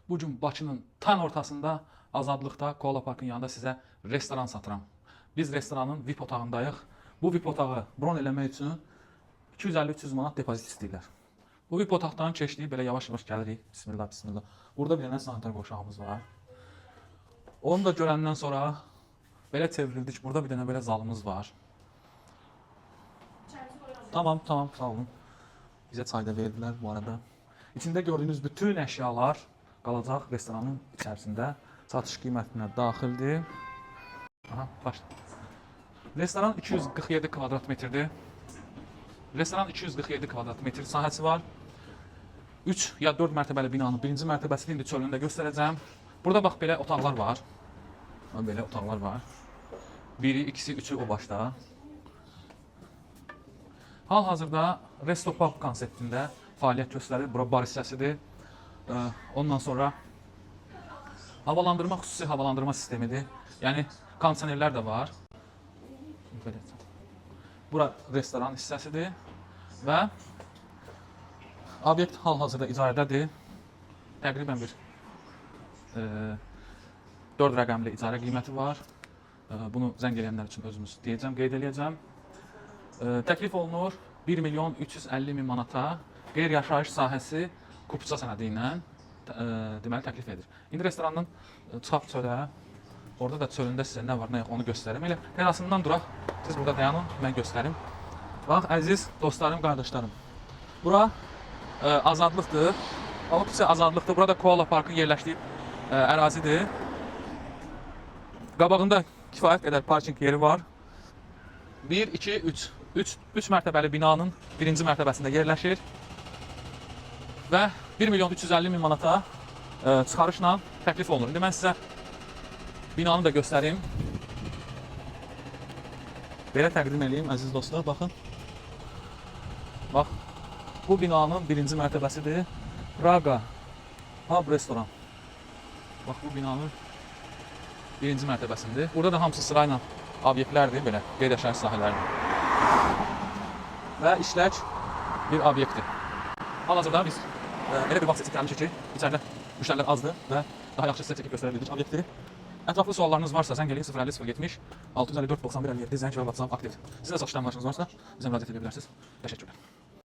Bu gün Bakının tam ortasında Azadlıqda Koala Parkın yanında sizə restoran satıram. Biz restoranın VIP otağındayıq. Bu VIP otağı bron eləmək üçün 250-300 manat depozit istəyirlər. Bu VIP otaqdan keçdik, belə yavaş-yavaş gəlirik. Bismillah, bismillah. Burada bir dənə sanitar qovşağımız var. Onu da görəndən sonra belə çevrildik. Burada bir dənə belə zalımız var. Tamam, tamam, sağ olun. Bizə çay da verdilər bu arada. İçində gördüyünüz bütün əşyalar qalacaq restoranın içərisində. Satış qiymətinə daxildir. Aha, başla. Restoran 247 kvadrat metrdir. Restoran 247 kvadrat metr sahəsi var. 3 ya 4 mərtəbəli binanın birinci mərtəbəsini indi çölünü də göstərəcəm. Burada bax belə otaqlar var. Ha, belə otaqlar var. Biri, ikisi, üçü o başda. Hal-hazırda Resto Pub konseptində fəaliyyət göstərir. Bura bar hissəsidir. Ondan sonra havalandırma, xüsusi havalandırma sistemidir. Yəni kondisionerlər də var. Belə. Bura restoran hissəsidir və obyekt hal-hazırda icarədədir. Təqribən bir 4 rəqəmli icarə qiyməti var. Bunu zəng eləyənlər üçün özümüz deyəcəm, qeyd eləyəcəm. Təklif olunur 1 milyon 350 min manata qeyri-yaşayış sahəsi kupça sənədi ilə deməli təklif edir. İndi restorandan çıxaq çölə. Orada da çölündə sizə nə var, nə yox onu göstərim. Elə terasından duraq. Siz burada dayanın, mən göstərim. Bax, əziz dostlarım, qardaşlarım. Bura Azadlıqdır. Amma küçə Azadlıqdır. Burada Koala Parkın yerləşdiyi ərazidir. Qabağında kifayət qədər parking yeri var. 1, 2, 3. 3, 3 mərtəbəli binanın birinci mərtəbəsində yerləşir. Və 1 milyon 350 min manata çıxarışla təklif olunur. İndi mən sizə binanı da göstərim. Belə təqdim eləyim, əziz dostlar, baxın. Bax, bu binanın birinci mərtəbəsidir. Praga Pub Restoran. Bax, bu binanın birinci mərtəbəsindir. Burada da hamısı sırayla obyektlərdir, belə qeyri-yaşayış sahələrdir. Və işlək bir obyektdir. Hal-hazırda biz elə bir vaxt seçib gəlmişik ki, içəridə müştərilər azdır və daha yaxşı sizə çəkib göstərə bildik obyekti. Ətraflı suallarınız varsa zəng eləyin 050 070 654 91 57, zəng və WhatsApp aktiv. Sizin də satış əmlakınız varsa bizə müraciət edə bilərsiniz. Təşəkkürlər.